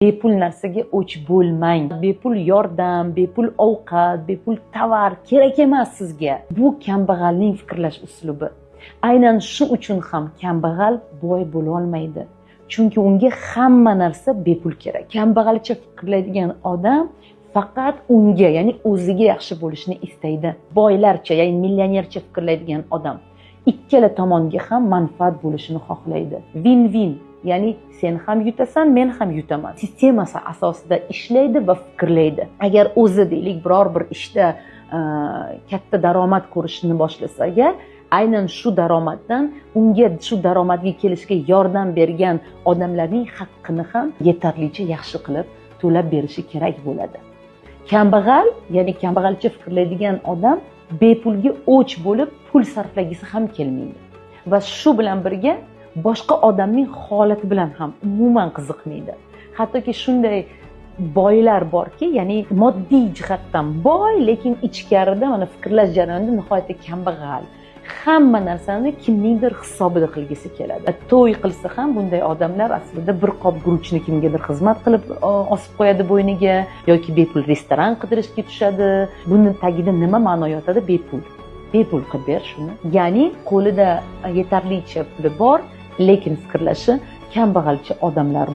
Bepul narsaga o'ch bo'lmang. Bepul yordam, bepul ovqat, bepul tovar kerak emas sizga. Bu kambag'alning fikrlash uslubi. Aynan shu uchun ham kambag'al boy bo'la olmaydi. Chunki unga hamma narsa bepul kerak. Kambag'alcha fikrlaydigan odam faqat unga, ya'ni o'ziga yaxshi bo'lishini istaydi. Boylarcha, ya'ni millionercha fikrlaydigan odam ikkala tomonga ham manfaat bo'lishini xohlaydi. Win-win, ya'ni sen ham yutasan, men ham yutaman sistemasi asosida ishlaydi va fikrlaydi. Agar o'zi deylik biror bir ishda katta daromad ko'rishni boshlasa, agar aynan shu daromaddan unga, shu daromadga kelishga yordam bergan odamlarning haqqini ham yetarlicha yaxshi qilib to'lab berishi kerak bo'ladi. Kambag'al, ya'ni kambag'alcha fikrlaydigan odam bepulga o'ch bo'lib pul sarflagisi ham kelmaydi va shu bilan birga boshqa odamning holati bilan ham umuman qiziqmaydi. Hattoki shunday boylar borki, ya'ni moddiy jihatdan boy, lekin ichkarida mana fikrlash jarayonida nihoyatda kambag'al. Hamma narsani kimningdir hisobida qilgisi keladi. To'y qilsa ham bunday odamlar aslida bir qop guruchni kimgadir xizmat qilib osib qo'yadi bo'yniga yoki bepul restoran qidirishga tushadi. Buni tagida nima ma'no yotadi? Bepul. Bepul qilib ber shuni. Ya'ni qo'lida yetarlicha puli bor, lekin fikrlashi kambag'alcha odamlar.